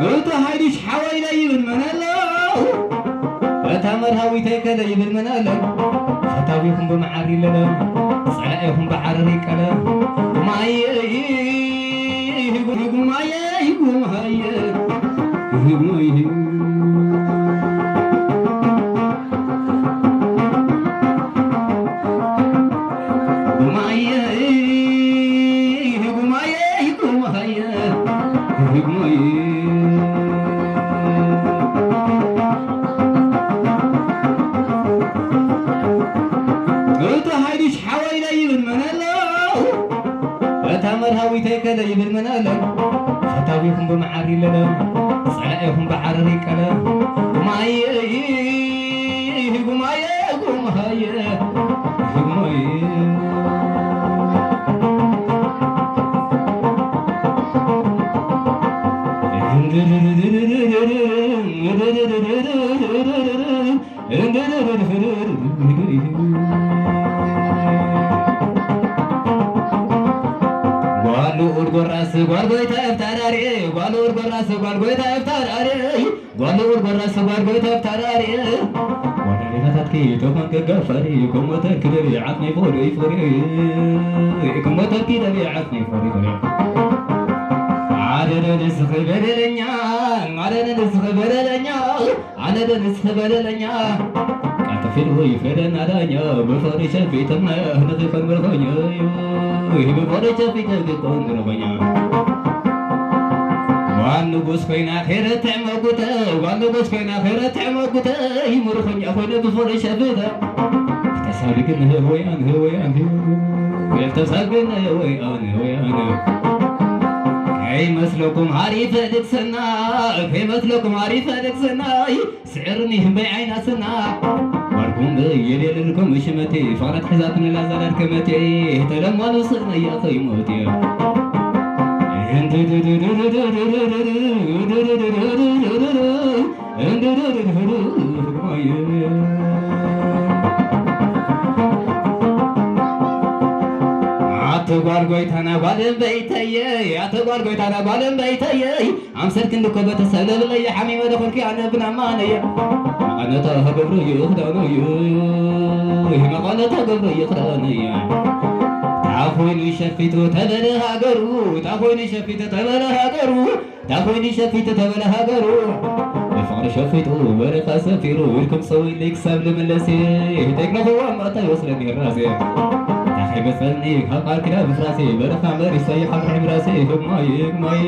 እቱ ሃይዱሽ ሓወይለ ይብል መን ኣሎ? እታ መርሃዊተይ ከለ ይብል መን ኣሎ? ፈታዊኹም ብመዓር ይለለ፣ ጸላኢኹም ብዓረር ይቀለ። ጉማየ፣ ጉማየ፣ ጉማየ፣ ጉማየ። ጉማየ፣ ጉማየ፣ ጉማየ፣ ጉማየ። እቱ ሃይዱሽ ሓወይለ ይብል መን ኣሎ? እታ መርሃዊተይ ከለ ይብል መን ኣሎ? ፈታዊኹም ብመዓር ይለለ፣ ጸላኢኹም ብዓረር ይቀለ። ጉማየ፣ ጉማየ፣ ጉማየ፣ ጉማየ። ጓል ልዑል ጎራስ ጓል ጎይታ ኤፍታራሪ፣ ጓል ልዑል ጎራስ ጓል ጎይታ ኤፍታራሪ፣ ጓል ልዑል ጎራስ ጓል ጎይታ ኤፍታራሪ። ጓል ሌላታትኪ ተኾን ገጋፋሪ፣ ከሞተኪ ደቢ ዓጽሚ ፎሪ ፎሪ፣ ከሞተኪ ደቢ ዓጽሚ ፎሪ ፎሪ። ኣነ ንስኺ በደለኛ፣ ኣነ ንስኺ በደለኛ፣ ኣነ ንስኺ በደለኛ። ቀልጥፊሉ ይፍረደና ዳኛ፣ ብፍቕሪ ሸፊትና ንኺፈን ምርኮኛ። ብፍቕሪ ሸፊተ ክኾን ምርኮኛ። ጓል ንጉስ ኮይና ከይረትዕ መጉተ፣ ጓል ንጉስ ኮይና ከይረትዕ መጉተ፣ ይምርኮኛ ኮይነ ብፍቕሪ ሸፊተ። ተሳልግን ህወያን ህወያን ህወያን። ተሳልግን ህወያን ህወያን። ከይመስለኩም ሃሪፈ ልግስና፣ ከይመስለኩም ሃሪፈ ልግስና፣ ስዕርኒ ህምበይ ዓይና ስና። ዋርኩም የሌልልኩም ሽመቴ፣ ፋረት ሕዛትነ ላዛላድ ከመቴ፣ ተለማኑ ስእነያ ከይሞቴ። ኣተ ጓል ጎይታና ጓል እምበይተየ፣ ኣተ ጓል ጎይታና ጓል እምበይተየ፣ ኣምሰል ክንዲ ኮበተ ሰብ ለብለየ፣ ሓሚመ ደኾንኪ ኣነ ብናማነየ። መቐነታ ገብረየ ክዳነየ፣ መቐነታ ገብረየ ክዳነየ። ታኾይኑ ሸፊቱ ተበለ ሃገሩ፣ ታኾይኑ ሸፊቱ ተበለ ሃገሩ። ታኾይኒ ሸፊቱ ተበለ ሃገሩ፣ ብፍቕሪ ሸፊጡ በረኻ ሰፊሩ፣ ኢልኩም ጸውይለይ ክሳብ ልምለስ፣ ተግነኽዋ ማእታ ይወስደኒ ራሴ። ታኸይ በጸልኒ ካብ ቃል ኪዳን ምፍራሴ፣ በረኻ መሪሰ ይሓብርሕ ራሴ፣ ህማይ ህማይ።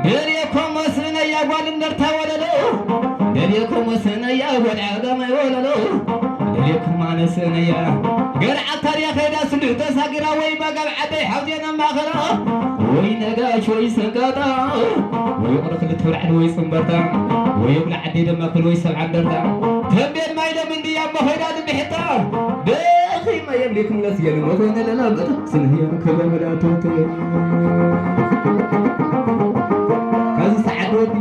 ደልየኮ መስነያ ጓል እንደርታ ወለሎ፣ ደልየኮ መስነያ ጓል ዓጋመ ወለሎ፣ ደልየኮ ማነስነያ ገርዓ ታሪያ ከይዳ ስሉዕ ተሳጊራ ወይ ባጋብ ዓደይ ሓውዜና ማኸላ ወይ ነጋሽ ወይ ሰንጋጣ ወይ ቁሪ ክልተ ብርዕድ ወይ ጽንበርታ ወይ እግሊ ዓደይ ደማክል ወይ ሰብ ዓንደርታ ተንቤን ማይ ለም እንድያ እሞ ኸይዳ ልምሕታ ደኺመ የምሊኩም ለስየን መኾነ ለላ በታ ስንህየን ክበመዳቶት ካብዚ ሰዓት ወዲ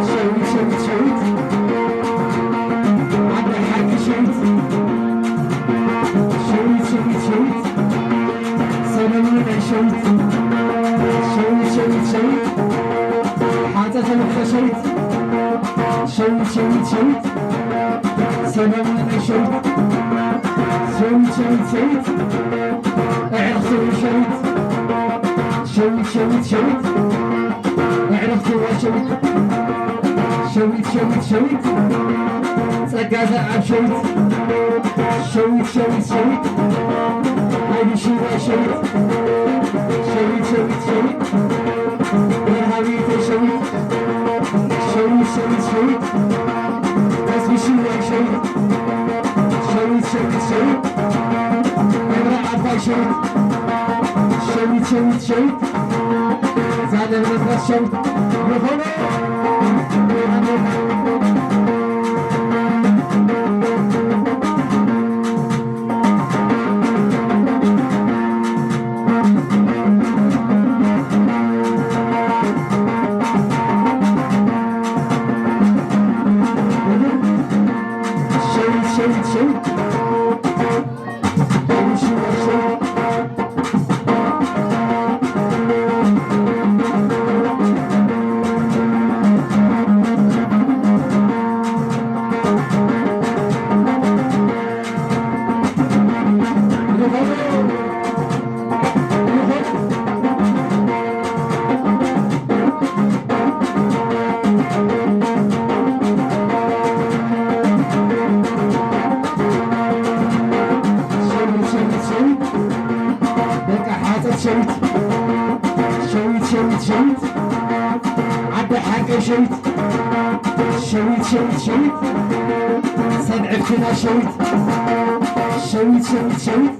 ሸዊት፣ ሸዊት፣ ሸዊት። ዓዲ ሓቂ ሸዊት። ሸዊት፣ ሸዊት፣ ሸዊት። ሰለሙን ናይ ሸዊት። ሸዊት፣ ሸዊት፣ ሸዊት። ሓፀ ተመክተ ሸዊት። ሸዊት፣ ሸዊት፣ ሸዊት። ሰለሙን ናይ ሸዊት። ሸዊት፣ ሸዊት፣ ሸዊት። ኣዕርኽቲ ሸዊት። ሸዊት፣ ሸዊት፣ ሸዊት። ኣዕርኽቲ ሸዊት። ሸዊት፣ ሸዊት፣ ሸዊት። ጸጋ ዘርኣብ ሸዊት። ሸዊት፣ ሸዊት፣ ሸዊት። ኣይዲ ሽዋ ሸዊት። ሸዊት፣ ሸዊት፣ ሸዊት። መርሃዊተ ሸዊት። ሸዊት፣ ሸዊት፣ ሸዊት። ተስቢ ሽዋ ሸዊት። ሸዊት፣ ሸዊት፣ ሸዊት። መብራ ዓባይ ሸዊት። ሸዊት፣ ሸዊት፣ ሸዊት። ዛለመበት ሸዊት። ይኾነ። ሸዊት፣ ሸዊት፣ ሸዊት። ሸዊት፣ ሸዊት፣ ሸዊት። ደቂ ሓፀት ሸዊት። ሸዊት፣ ሸዊት፣ ሸዊት። ዓዲ ሓቂ ሸዊት። ሸዊት፣ ሸዊት፣ ሸዊት። ሰብ ዕፍና ሸዊት። ሸዊት፣ ሸዊት፣ ሸዊት።